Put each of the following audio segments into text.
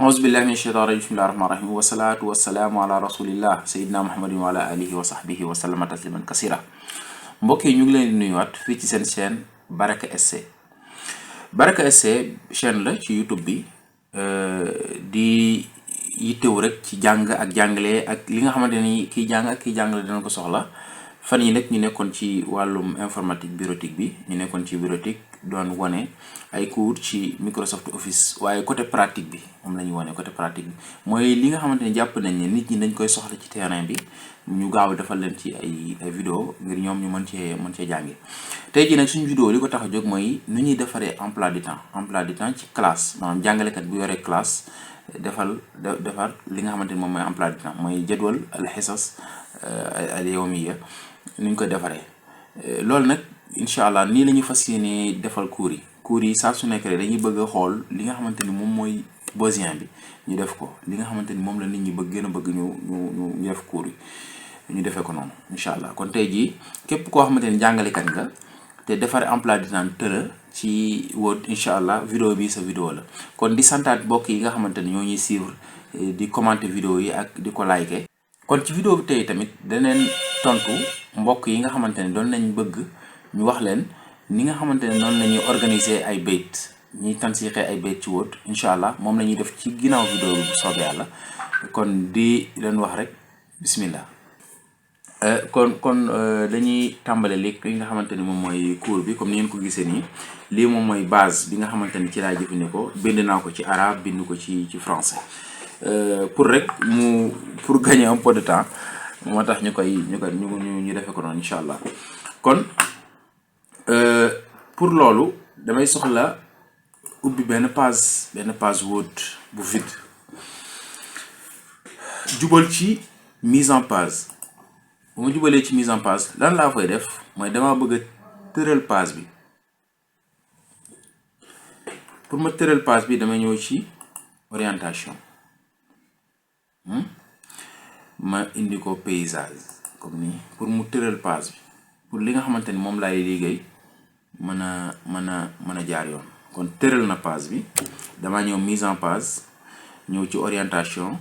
أعوذ بالله من الشيطان الرجيم بسم الله الرحمن الرحيم والصلاة والسلام على رسول الله سيدنا محمد وعلى آله وصحبه وسلم تسليما كثيرا mbokk yi ñu ngi leen di nuyuwaat fii ci seen chaîne Baraka SC Baraka SC chaîne la ci YouTube bi di yittewu rek ci jàng ak jàngale ak li nga xamante ni kiy jàng ak kiy jàngale dina ko soxla fan yi nag ñu nekkoon ci wàllum informatique bureautique bi ñu nekkoon ci bureautique doon wane ay cours ci Microsoft Office waaye côté pratique bi moom la ñuy wane côté pratique bi mooy li nga xamante ni jàpp nañ ne nit ñi dañ koy soxla ci terrain bi ñu gaaw a defal leen ci ay vidéo ngir ñoom ñu mën cee jàngi tey jii nag suñu vidéo li ko tax a jóg mooy nu ñuy defaree emploi du temps ci classe maanaam jàngalekat bu yoree classe defar li nga xamante ni moom mooy emploi du temps mooy jadwal al xisas al yawmiya nu ñu koy defaree loolu nag incha allah nii la ñu fas yéene defal cours yi saa su nekk rek dañuy bëgg a xool li nga xamante ni moom mooy besoin bi ñu def ko li nga xamante ni moom la nit ñi gën a bëgg ñu def cours yi ñu defee ko noonu incha allah kon tey jii képp koo xamante ni jàngalekat nga te defar emploi du temps tëra ci Word incha allah vidéo bi sa vidéo la kon di santaat mbokk yi nga xamante ni ñoo ñuy suivre di commenter vidéo yi ak di ko liker. kon ci vidéo bi tey tamit daneen tontu mbokk yi nga xamante ni doon nañ bëgg ñu wax leen ni nga xamante ne noonu la ñuy organiser ay bayt ñuy tansiixee ay bayt ci Word incha allah moom la ñuy def ci ginnaaw vidéo bi bu soobee yàlla kon di leen wax rek bismillah. kon dañuy tàmbale léegi li nga xamante ni moom mooy cours bi comme ni ngeen ko gisee nii lii moom mooy base bi nga xamante ni ci laa jëfandikoo bind naa ko ci arabe bind ko ci français pour rek pour gagner un peu de temps moo tax ñu defee ko noonu incha allah kon pour loolu damay soxla ubbi benn page Word bu vide jubal ci mise en page bu ma jubalee ci mise en page lan laa koy def mooy dama bëgg a tëral page bi pour ma tëral page bi damay ñëw ci orientation ma indi ko paysage comme nii pour mu tëral page bi pour li nga xamante ni moom laay liggéey mën a jaar yoon kon tëral na page bi dama ñëw mise en page ñëw ci orientation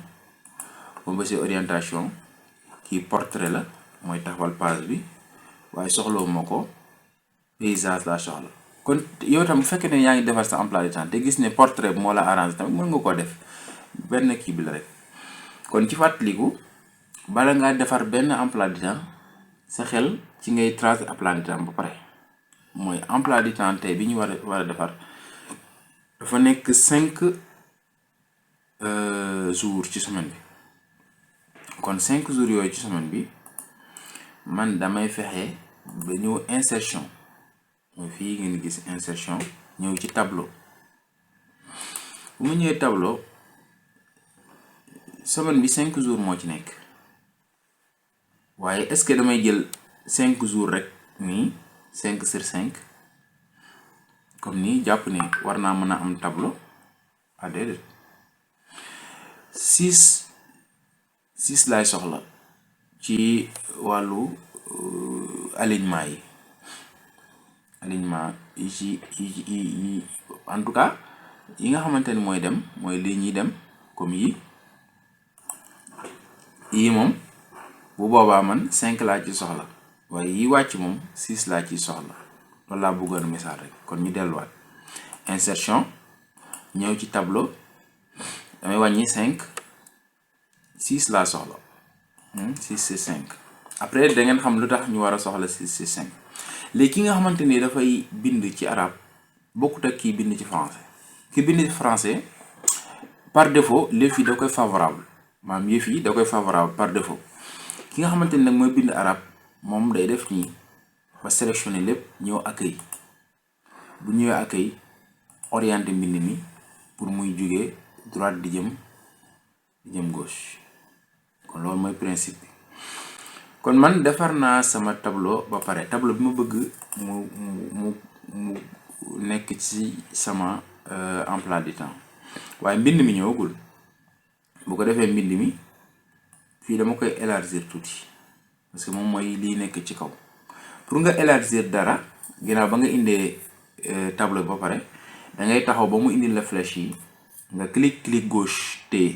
ba ba si orientation kii portrait la mooy taxawal page bi waaye soxlawuma ko paysage laa soxla kon yow tam bu fekkee ne yaa ngi defar sa emploi du temps te gis ne portrait bi moo la arrangé tamit mën nga koo def benn kii bi la rek kon ci fàttaliku bala ngaa defar benn emploi du temps sa xel ci ngay tracer emploi du temps ba pare mooy emploi du temps tey bi ñu war a defar dafa nekk 5 jours ci semaine bi kon 5 jours yooyu ci semaine bi man damay fexe ba ñëw insertion mooy fii ngeen gis insertion ñëw ci tableau bu ma ñëwee tableau semaine bi 5 jours moo ci nekk waaye est-ce que damay jël 5 jours rek nii 5 sur 5 comme nii jàpp ne war naa mën a am tableau déedéet 6 laay soxla ci wàllu alignement yi en tout cas yi nga xamante ni mooy dem mooy lii ñuy dem comme yii moom bu boobaa man 5 laa ci soxla waaye yi wàcc moom 6 laa ci soxla loolu laa bëggoon misaal rek kon ñu delluwaat insertion ñëw ci tableau damay wàññi 6 laa soxla 6 c'est 5 après da ngeen xam lu tax ñu war a soxla 6 c'est 5 léegi ki nga xamante ni dafay bind ci arabe bokkut ak kii bind ci français ki bind ci français par défaut yëf yi da koy favorable maanaam yëf yi da koy favorable par défaut ki nga xamante ni nag mooy bind arabe moom day def nii ba sélectionner lépp ñëw accueil bu ñëwee accueil orienté mbind mi pour muy jugee droite di jëm gauche kon loolu mooy principe bi kon man defar naa sama tableau ba pare tableau bi ma bëgg mu nekk ci sama emploi du temps waaye mbind mi ñëwagul bu ko defee mbind mi fii dama koy élargir tuuti parce que moom mooy lii nekk ci kaw pour nga élargir dara ginnaaw ba nga indee tableau ba pare da ngay taxaw ba mu indil la flèche yi nga clic gauche te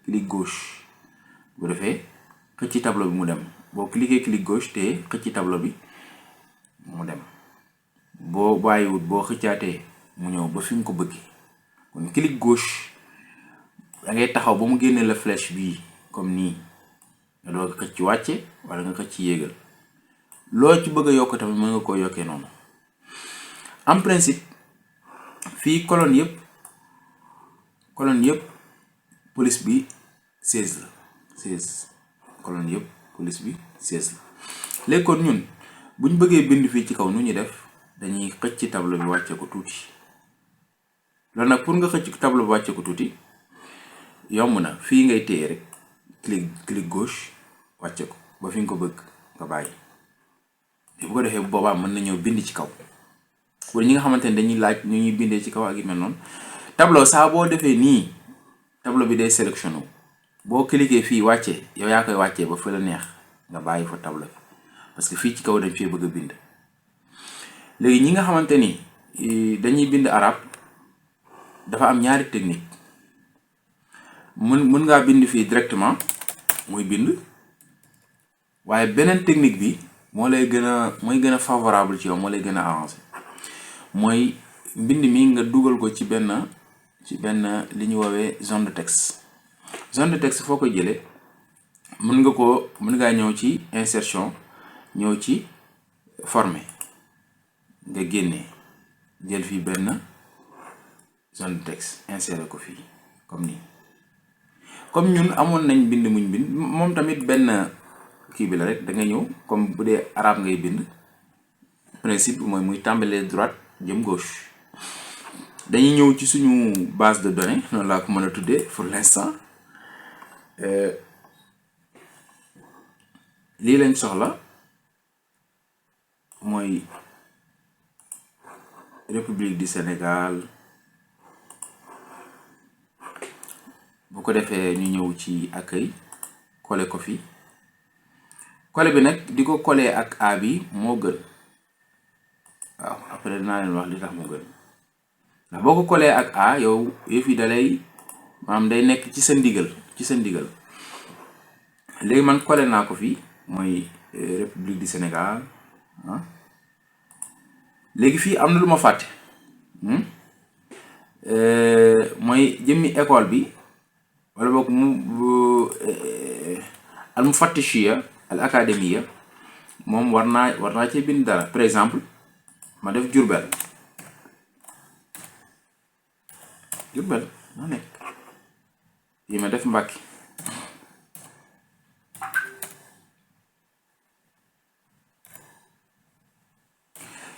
clic gauche bu defee xëcc tableau bi mu dem boo clic gauche te xëcc tableau bi mu dem boo bàyyiwut boo xëccaatee mu ñëw ba fi nga ko bëgg kon clic gauche da ngay taxaw ba mu génne la flèche bii comme nii nga doog xëcc wàcce wala nga xëcc yéegal loo ci bëgg a yokk tamit mën nga koo yokkee noonu. en principe fii colonne yëpp police bi 16 la 16 colonne yëpp police bi 16 la léegi kon ñun buñ bëggee bind fii ci kaw nu ñuy def dañuy xëcc ci tableau bi wàcce ko tuuti loolu nag pour nga xëcc tableau bi wàcce ko tuuti yomb na fii ngay téye rek clic gauche wàcce ko ba fi nga ko bëgg nga bàyyi bu ko defee bu boobaa mën na ñëw bind ci kaw pour ñi nga xamante ne dañuy laaj ñu ñuy bindee ci kaw ak yu mel noonu tableau saa boo defee nii tableau bi day sélectionné boo cliquer fii wàccee yow yaa koy wàccee ba fa la neex nga bàyyi fa tableau bi parce que fii ci kaw dañ fee bëgg a bind. léegi ñi nga xamante ni dañuy bind arab dafa am ñaari technique mën ngaa bind fii directement muy bind waaye beneen technique bi mooy gën a favorable ci yow moo lay gën a avancé mooy mbind mi nga dugal ko ci benn li ñu woowee zone de texte foo koy jëlee mën ngaa ñëw ci insertion ñëw ci former nga génne jël fii benn zone de texte insérer ko fii comme nii comme ñun amoon nañ bind muñ bind moom tamit benn kii bi la rek da nga ñëw comme bu dee arabe ngay bind principe mooy muy tàmbalee droite jëm gauche dañuy ñëw ci suñu base de données noonu laa ko mën a tuddee pour l'instant lii lañ soxla mooy République du Sénégal bu ko defee ñu ñëw ci accueil coller ko fi coller bi nag di ko coller ak A bi moo gën waaw après dinaa leen wax li tax moo gën ndax boo ko coller ak A yow yëf yi dalay maanaam day nekk ci sa ndigal léegi man coller naa ko fi mooy République du Sénégal léegi fii am na lu ma fàtte mooy jëmmi école bi wala boog al mufattishiya al académia moom war naa cee bind dara par exemple ma def Jurbel na nekk fii ma def Mbàkke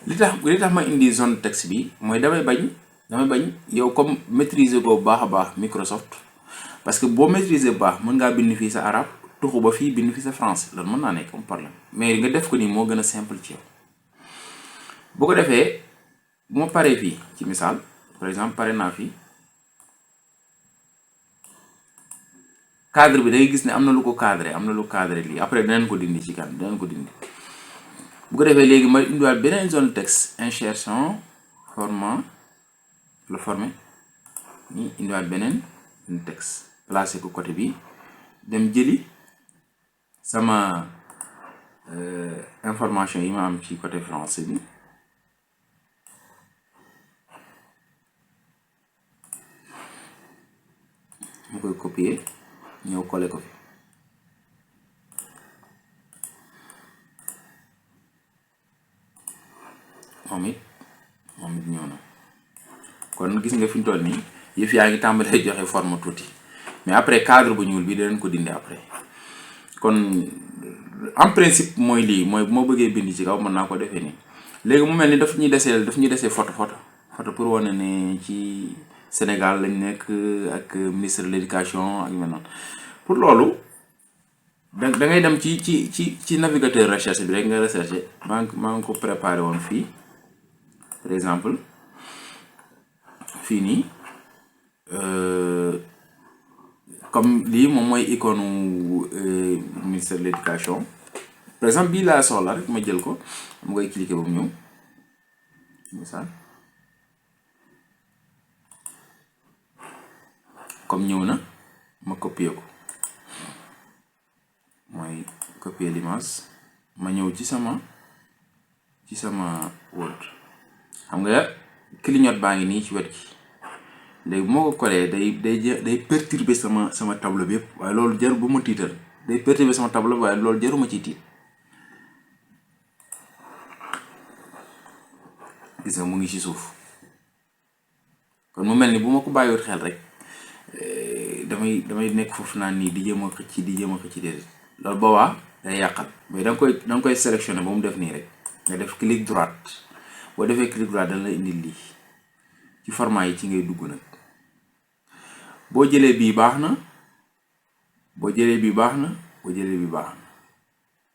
li tax ma indi zone texte bi mooy damay bañ yow comme maîtriser ko bu baax a baax Microsoft parce que boo maîtriser bu baax mën ngaa bind fii sa arabe tuxu ba fii bind fii sa français loolu mën naa nekk comme problème mais nga def ko nii moo gën a simple ci yow bu ko defee bu ma paree fii ci misaal par exemple pare naa fii cadre bi day gis ne am na lu ko cadré lii après danañ ko dindi bu ko defee léegi ma indiwaat beneen zone texte insertion format le former ni indiwaat beneen texte placé ko côté bi dem jëli sama information yi ma am ci côté français bi mu koy copier ñëw coller ko fi moom it ñëw na kon gis nga fi ñu toll nii yëf yaa ngi tàmbalee joxe forme tuuti mais après cadre bu ñuul bi danañ ko dindi après kon en principe mooy lii mooy bu ma bëggee bind ci kaw mën naa ko defee nii léegi mu mel ni daf ñuy desee photo pour wane ne ci Sénégal lañ nekk ak ministre de l'éducation ak yu mel noonu pour loolu da ngay dem ci navigateur recherche bi rek nga recherche maa ngi ko préparé woon fii par exemple fii nii comme lii moom mooy icône ministère de l'éducation par exemple bii laa soxla rek ma jël ko ma koy cliquer ba mu ñëw misaal comme ñëw na ma copier ko mooy copier l'image ma ñëw ci sama Word xam nga clignote baa ngi nii ci wet gi léegi bu ma ko coller day perturber sama tableau bi yëpp waaye loolu jar bu ma tiital day perturber sama tableau waaye loolu jaruma ci tiit gis nga mu ngi ci suuf kon mu mel ni bu ma ko bàyyiwut xel rek damay nekk foofu naan nii di jéem a xëcc déedéet loolu boobaa day yàqal mais danga koy sélectionner ba mu def nii rek nga def clic droite boo defee clic droite dana la indil lii ci format yi ci ngay dugg nag boo jëlee bii baax na boo jëlee bii baax na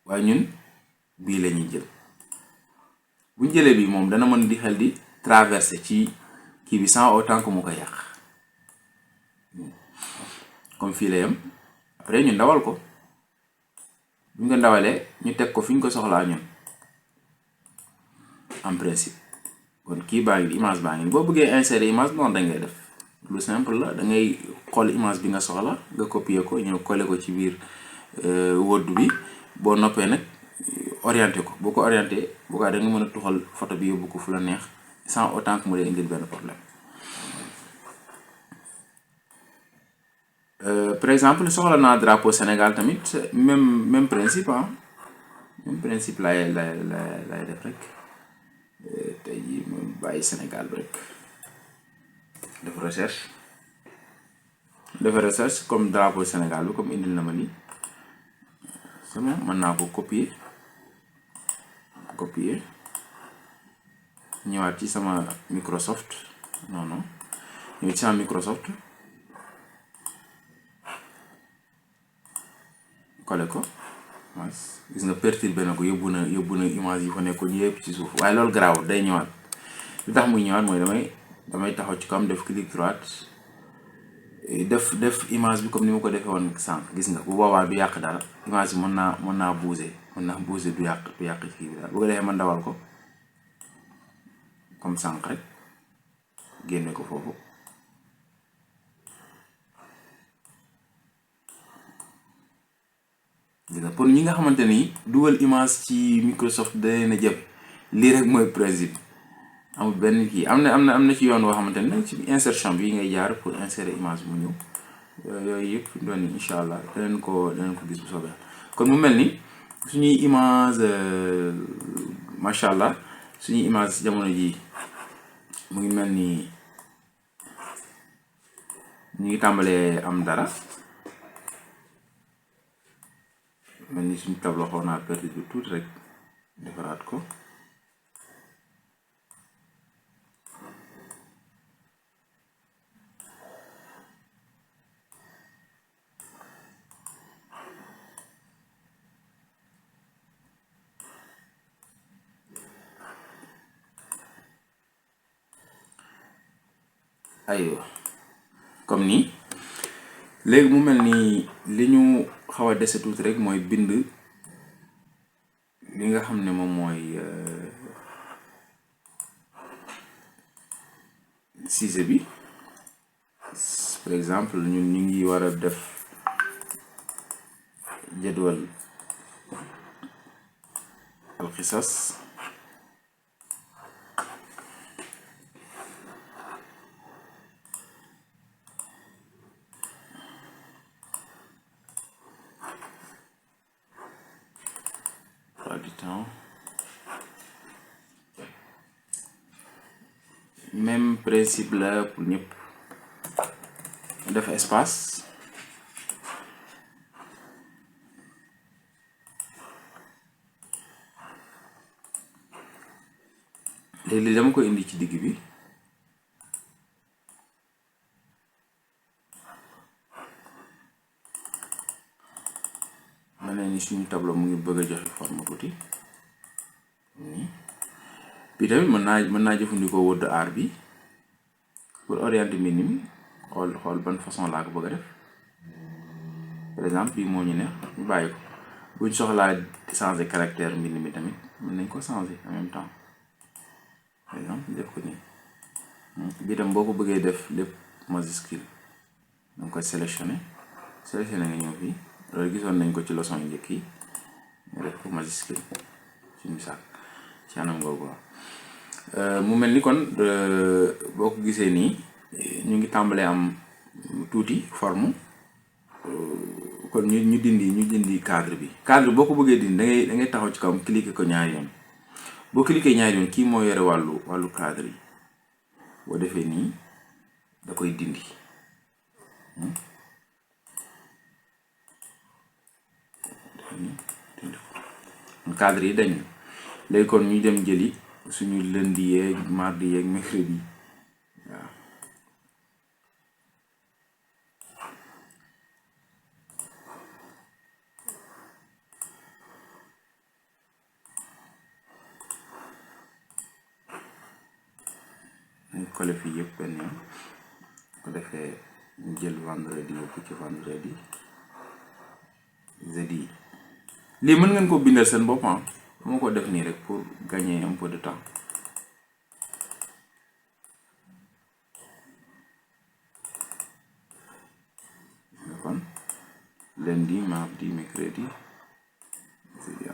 waaye ñun bii la ñuy jël bu ñu jëlee bii moom dana mën di xel di traverser ci kii bi sans autant que mu ko yàq comme fii la yam après ñu ndawal ko bu ñu ko ndawalee ñu teg ko fi ñu ko soxlaa ñun en principe kon kii baa ngi image baa ngi boo bëggee insérer image noonu da ngay def lu simple la da ngay xool image bi nga soxla nga copier ko ñëw coller ko ci biir Word bi boo noppee nag orienté ko boo ko orienté bu ko da nga mën a tuxal photo bi yóbbu ko fu la neex sans autant que mu lay indil benn problème par exemple soxla naa drapeau Sénégal tamit même principe même principe lay def rek tey jii mu bàyyi Sénégal rek def recherche comme drapeau Sénégal bi comme indil na ma nii sama mën naa ko copier ñëwaat ci sama Microsoft ñëw ci sama Microsoft coller ko gis nga perturbé na ko yóbbu na image yi fa nekkoon yëpp ci suuf waaye loolu garaawul day ñëwaat lu tax muy ñëwaat mooy damay taxaw ci kam def clic droite def image bi comme ni ma ko defee woon sànq gis nga bu boobaa du yàq dara image bi mën naa bouger du yàq kii bi daal bu ko defee man dawal ko comme sànq rek génne ko foofu gis nga pour ñi nga xamante ni dugal image ci Microsoft da leen a jëm lii rek mooy principe amul benn kii am na ci yoon woo xamante ne ci insertion bi ngay jaar pour insérer image mu ñëw yooyu yëpp doon ni incha allah danañ ko gis bu soobee kon mu mel ni suñuy image macha allah suñuy image jamono ji mu ngi mel ni ñu ngi tàmbalee am dara mel ni suñu tableau xaw naa perdu bi tuuti rek defaraat ko aywa comme nii léegi mu mel ni li ñu xaw a dese tuuti rek mooy bind li nga xam ne moom mooy sujet bi par exemple ñun ñu ngi war a def jadwal alxisas du temps même principe la pour ñëpp def espace léegi dama ko indi ci digg bi ma ne ni suñu tableau mu ngi bëgg a joxe forme tuuti bi tamit mën naa jëfandikoo Word art bi pour orienter mbind mi xool ban façon laa ko bëgg a def par exemple bii moo ñu neex ñu bàyyi ko buñ soxlaa changer caractère mbind mi tamit mën nañ ko changer en même temps par exemple def ko nii bii tam boo ko bëggee def lépp majuscule danga koy sélectionné nga ñëw fii loolu gisoon nañ ko ci leçon yu njëkk yi nga def ko majuscule ci misaal ci anam googu mu mel ni kon boo ko gisee nii ñu ngi tàmbalee am tuuti forme kon ñu dindi cadre bi boo ko bëggee dindi da ngay taxaw ci kawam cliquer ko ñaari yoon boo cliquer ñaari yoon kii moo yore wàllu cadre yi boo defee nii da koy dindi cadre yi dañ léegi kon ñu dem jëli suñu lundi yeeg mardi yeeg mercredi waaw ñu collé fii yëpp benn yoon ko defee ñu jël vendredi yóbbu ci vendredi jeudi lii mën ngeen ko bindal seen bopp dama ko def nii rek pour gagner un peu de temps kon lundi mardi mercredi jeudi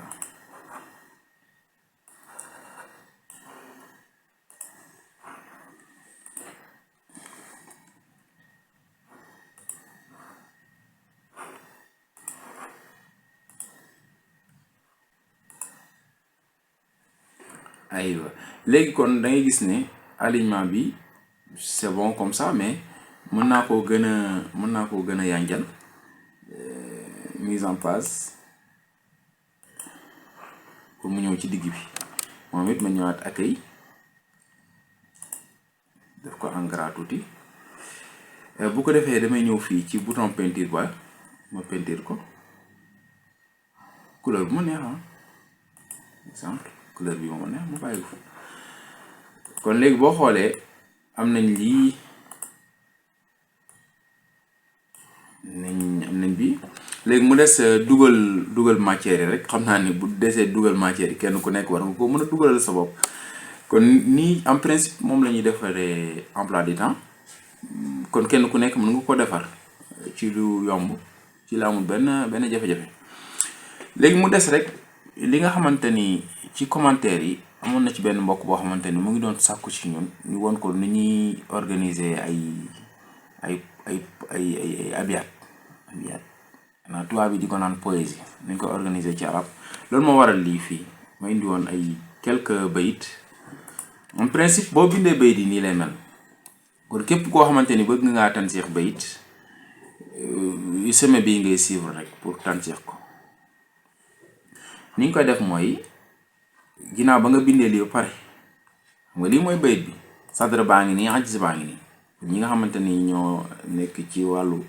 aywa léegi kon da ngay gis ne alignement bi c'est bon comme ça mais mën naa koo gën a yanjal mise en place pour mu ñëw ci digg bi moom it ma ñëwaat accueil def ko en gras tuuti bu ko defee damay ñëw fii ci bouton peinture ba ma peinture ko couleur bu ma neex exemple couleur bi ma neex mu bàyyi ko kon léegi boo xoolee am nañ lii am nañ bi léegi mu des dugal matière yi rek xam naa ni bu desee dugal matière yi kenn ku nekk war nga ko mën a dugalal sa bopp kon nii en principe moom la ñuy defaree emploi du temps kon kenn ku nekk mën nga ko defar ci lu yomb ci la amul benn jafe-jafe léegi mu des rek li nga xamante ni ci commentaire yi amoon na ci benn mbokk boo xamante ni mu ngi doon sàkku ci ñun ñu won ko ni ñuy organiser ay abiyat xanaa tubaab bi di ko naan poésie nañ ko organiser ci arab loolu moo waral lii fii ma indi woon ay quelques bayit en principe boo bindee bayit yi nii lay mel kon képp koo xamante ni bëgg ngaa tanseex bayit semaine bii ngay suivre rek pour tanseex ko ni nga koy def mooy ginnaaw ba nga bindee lii ba pare xam nga lii mooy bayit bi sadra baa ngi nii ajz baa ngi nii ñi nga xamante ni ñoo nekk ci wàllu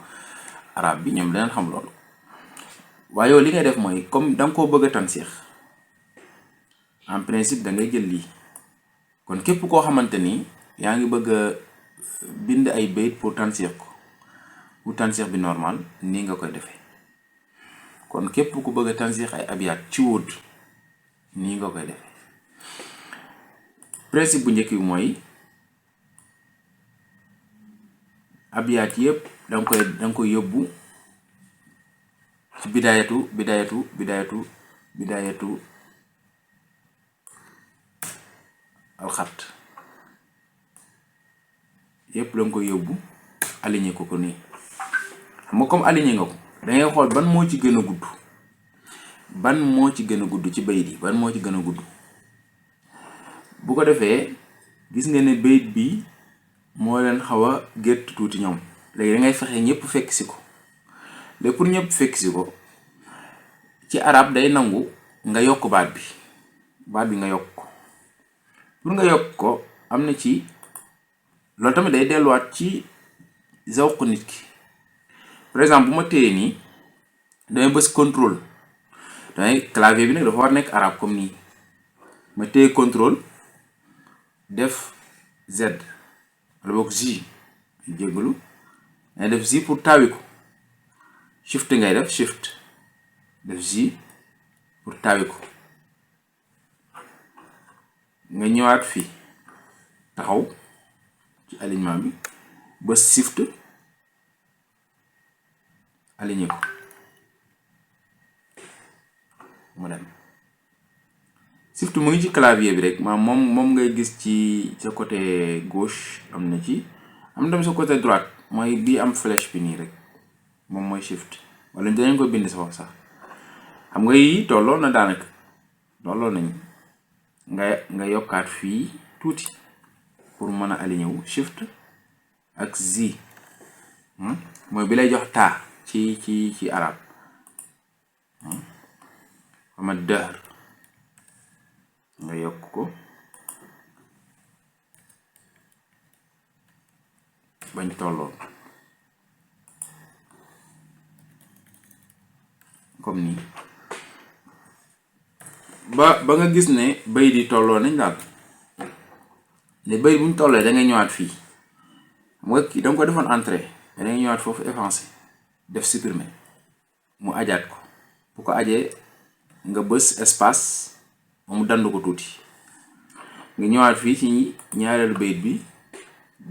arab bi ñoom danañ xam loolu waaye yow li ngay def mooy comme da nga koo bëgg a tanseex en principe da ngay jël lii kon képp koo xamante ni yaa ngi bëgg a bind ay bayit pour tanseex ko pour tanseex bi normal nii nga koy defee kon képp ku bëgg a tanseex ay abiyat ci Word nii nga koy defee principe bu njëkk bi mooy abiyat yëpp da nga koy yóbbu ci bidayatu alxat yëpp da nga koy yóbbu aligné ko nii xam nga comme aligné nga ko dangay xool ban moo ci gën a gudd ci bayit yi ban moo ci gën a gudd bu ko defee gis nga ne bayit bi moo leen xaw a gert tuuti ñoom léegi da ngay fexe ñëpp fekk si ko léegi pour ñëpp fekk si ko ci arab day nangu nga yokk baat bi nga yokk ko pour nga yokk ko am na ci loolu tamit day delluwaat ci zawq nit ki par exemple bu ma téye nii damay bës contrôle damay clavier bi nag dafa war nekk arab comme nii ma téye contrôle def Z wala boog J jégalu ngay def J pour taawi ko shift ngay def shift def J pour taawi ko nga ñëwaat fii taxaw ci alignement bi ba shift aligné ko mu dem. shift mu ngi ci clavier bi rek moom ngay gis ci sa côté gauche am na ci am tam sa côté droite mooy bii am flèche bi nii rek moom mooy shift wala dinañ ko bind sax xam nga yi tolloo na daanaka tolloo nañ nga yokkaat fii tuuti pour mën a aligné wu shift ak Z mooy bi lay jox taa ci arab xama dëhr nga yokk ko bañ tolloo comme nii ba nga gis ne bay di tolloo nañ daal ne bay buñ tollee da ngay ñëwaat fii xam nga kii danga ko defoon entrée da ngay ñëwaat foofu effacer def supprimer mu ajaat ko bu ko ajee nga bës espace mu dandu ko tuuti nga ñëwaat fii ci ñaareelu bayit bi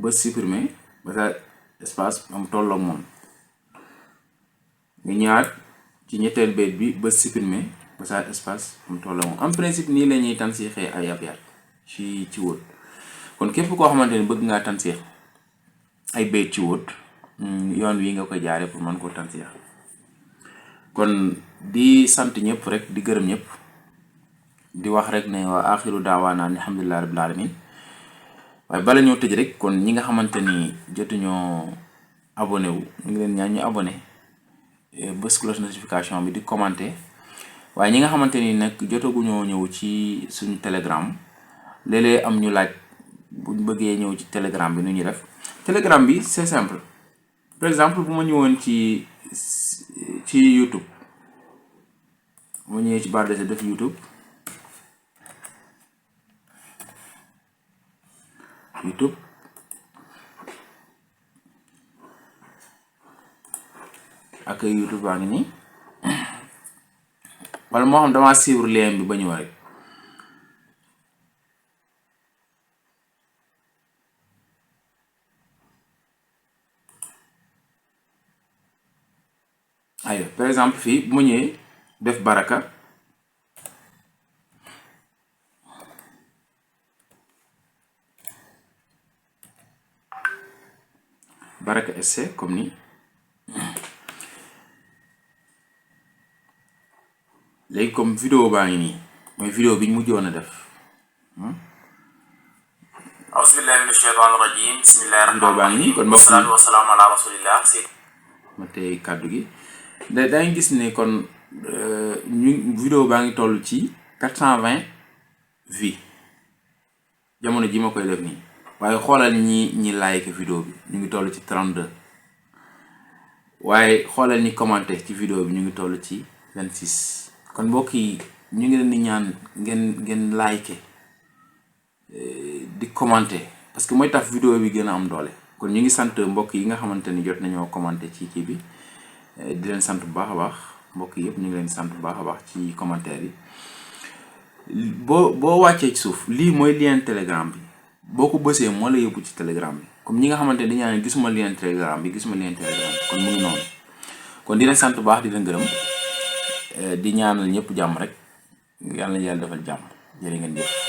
bës supprimer ba sa espace am tolloog moom nga ñëwaat ci ñetteel bayit bi bës supprimer ba sa espace am tolloog moom en principe nii la ñuy tansiixee ay abyaat ci Word kon képp koo xamante ni bëgg ngaa tansiix ay bayit ci Word yoon wi nga koy jaare pour mën koo tansiix kon di sant ñëpp rek di gërëm ñëpp di wax rek ne wa axiru daawaana alhamdulillahi rabbil alamin waaye bala ñoo tëj rek kon ñi nga xamante ni jotuñoo abonné wu ñu ngi leen ñaan ñu abonné bës cloche notification bi di commenter waaye ñi nga xamante ni nag jotaguñoo ñëw ci suñu telegram léeg-léeg am ñu laaj buñ bëggee ñëw ci telegram bi nu ñuy def telegram bi c'est simple par exemple bu ma ñëwoon ci YouTube mu ñëwee ci barre de def YouTube ak YouTube baa ngi nii wala moo xam dama suivre lien bi ba ñëw rek aywa par exemple fii bu ma ñëwee def baraka essai comme ni léegi comme vidéo baa ngi nii mooy vidéo bi ñu mujjoon a def auzubillahi minash shaytanir rajim bismillahir rahmanir rahim kon wassalatu wassalamu ala rasulillah ma tey kàddu gi daañu gis ne kon ñu vidéo baa ngi toll ci 420 vues jamono ji ma koy def nii waaye xoolal ñi like vidéo bi ñu ngi toll ci 32 waaye xoolal ñi commenté ci vidéo bi ñu ngi toll ci 26 kon mbokk yi ñu ngi leen di ñaan ngeen like di commenté parce que mooy tax vidéo bi gën a am doole kon ñu ngi sant mbokk yi nga xamante ni jot nañoo commenté ci kii bi di leen sant bu baax a baax mbokk yëpp ñu ngi leen sant bu baax a baax ci commentaire yi boo wàccee ci suuf lii mooy lien telegram bi boo ko bësee moo la yóbbu ci telegram bi comme ñi nga xamante ni dañu naan gisuma lien telegram bi kon mu ngi noonu kon di leen sant bu baax di leen gërëm di ñaanal ñëpp jàmm rek yàlla na yàlla defal jàmm jërë ngeen jëf